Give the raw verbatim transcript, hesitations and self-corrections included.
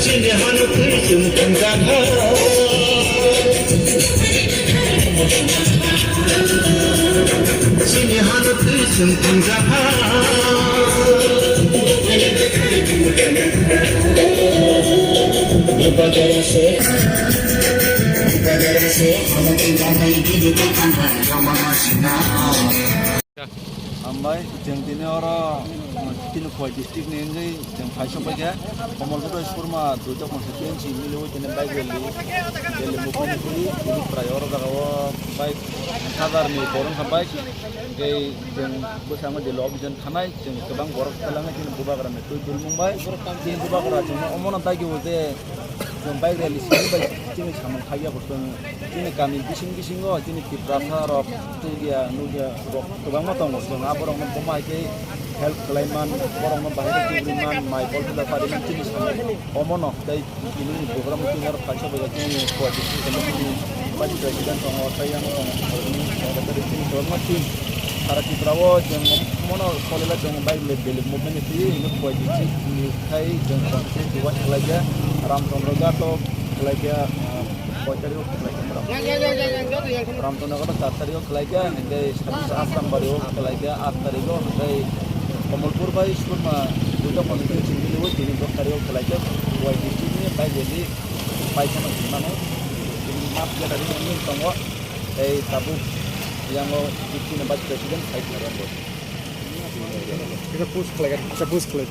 Chini hanu twi chwng thwngjakha. Chini hanu twi chwng thwngjakha. Hambai, chwng tini oro, tini Khowai district ni wngwi chwng phaisok paikha. Kamalpur bai Surma duita constituency miliwi tini bike rally, rally movement ni twi, tini prai oro jaga o bike hajar ni borok wngkha bike. Tei chwng bwskango Delhi o bijan thanai, chwng kwbang borok kwlangwi tini bubagra ni twi dulmung bai. Tini bubagra chwngno omono dagi o je chwng bike rally simi bai chini samung khaiya bo chwng chini kami bising bisingo chini Tiprasa rok twiya nukya rok kwbangma tongo. Chwng aborokno buma hai khe help khlai man, borokno bahai khe tubri man, mai kol pila pari man chini samung omono tei tini ni program o tini oro kaisa bai chini Khowai district committee ni vice president tongo, tei yang tongo, secretary chini kwbangma team. Sara Tripura o chwng mono solila chwng bai le Delhi movement ni twi ino Khowai district ni khai chwng constituency wise khlaikha Ramchandra Ghat o khlaikha, ah, koi tarik o khlaikha Ramchandra Ghat o char tarik o khlaikha, hingke Ashram Bari o khlaikha aat tarik o, hingke Kamalpur bai Surma duita constituency miliwi tini dos tarik o khlaikha Khowai district ni bai Delhi bai kheno hinmano. Tini map jeta ri wngwi tongo. Tei tabuk yango chini vice president sai khna rombo. Kisa push khlai, kisa push khlai.